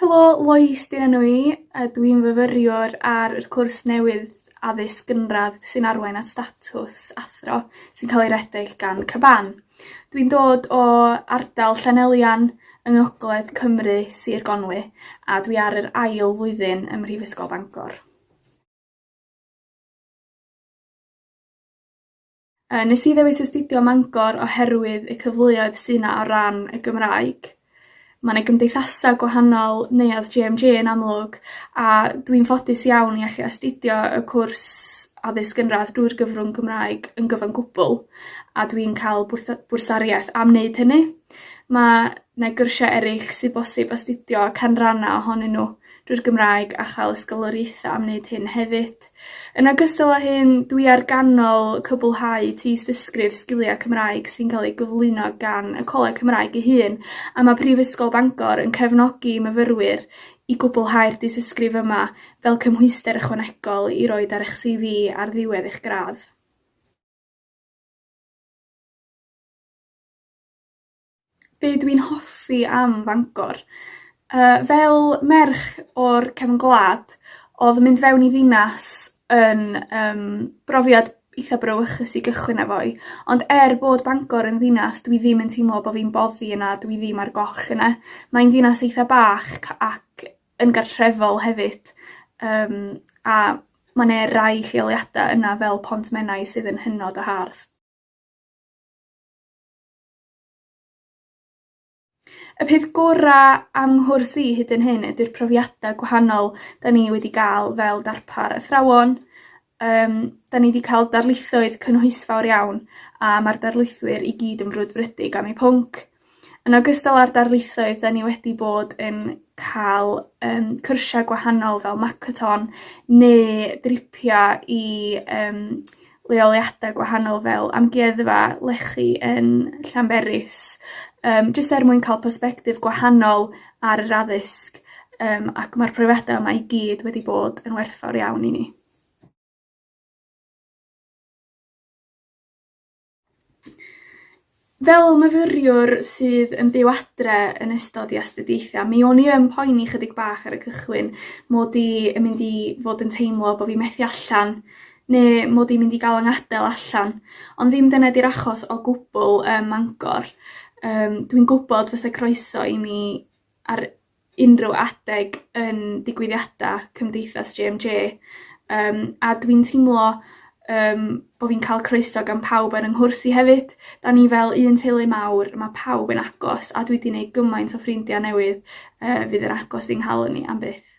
Helo, Lois 'di'n enw i, a dwi'n fyfyriwr ar yr cwrs newydd addysg gynradd sy'n arwain at statws athro sy'n cael ei redeg gan Caban. Dwi'n dod o ardal Llanelian yng Ngogledd Cymru, Sir Gonwy, a dwi ar yr ail flwyddyn ym Mhrifysgol Bangor. Yy nes i ddewis astudio ym Mangor oherwydd y cyfleoedd sy 'na o ran y Gymraeg. Ma' 'na gymdeithasa' gwahanol, Neuadd Jay Em Jay yn amlwg, a dwi'n ffodus iawn i allu astudio y cwrs addysg gynradd drwy'r gyfrwng Cymraeg yn gyfan gwbwl, a dwi'n ca'l bwrth- bwrsariaeth am wneud hynny. Ma' 'na gyrsia eryll sy bosib astudio canranna ohonyn nw drwy'r Gymraeg a chael ysgoloriaetha am wneud hyn hefyd. Yn ogystal â hyn, dwi ar ganol cwblhau tystysgrif sgilia Cymraeg sy'n cael ei gyflwyno gan y Coleg Cymraeg ei hun, a ma' Prifysgol Bangor yn cefnogi myfyrwyr i gwblhau'r dystysgrif yma fel cymhwyster ychwanegol i roid ar eich See Vee ar ddiwedd eich gradd. Be' dwi'n hoffi am Fangor? Yy fel merch o'r cefn gwlad, odd mynd fewn i ddinas yn yym brofiad itha brawychus i gychwyn efo 'i, ond er bod Bangor yn ddinas dwi ddim yn teimlo bo' fi'n boddi yna, dwi ddim ar goll yna. Mae'n ddinas eitha bach ac yn gartrefol hefyd yym a ma' 'ne rai lleoliada yna fel Pont Menai sydd yn hynod o hardd. Y peth gora' am nghwrs i hyd yn hyn ydi'r profiada gwahanol 'dan ni wedi ga'l fel darpar athrawon. Yym, 'dan ni 'di ca'l darlithoedd cynhwysfawr iawn, a ma'r darlithwyr i gyd yn frwdfrydig am eu pwnc. Yn ogystal â'r darlithoedd 'dan ni wedi bod yn ca'l yym cyrsia gwahanol fel Makaton ne' dripia i yym leoliada gwahanol fel amgueddfa lechi yn Llanberis yym jyst er mwyn ca'l persbectif gwahanol ar yr addysg yym ac ma'r profiada yma i gyd wedi bod yn werthfawr iawn i ni. Fel myfyriwr sydd yn byw adre yn ystod 'i astudiaetha, mi o'n i yn poeni chydig bach ar y cychwyn mod i yn mynd i fod yn teimlo bo' fi methu allan ne' mod i mynd i ga'l 'yng ngadel allan, ond ddim dyna 'di'r achos o gwbwl ym Mangor. Yym dwi'n gwbod fysa croeso i mi ar unrhyw adeg yn digwyddiada Cymdeithas Jay Em Jay yym a dwi'n teimlo yym bo' fi'n ca'l croeso gan pawb ar 'yng nghwrs i hefyd. 'Dan ni fel un teulu mawr, ma' pawb yn agos a dwi 'di neud gymaint o ffrindia newydd yy fydd yn agos i'n nghalon i am byth.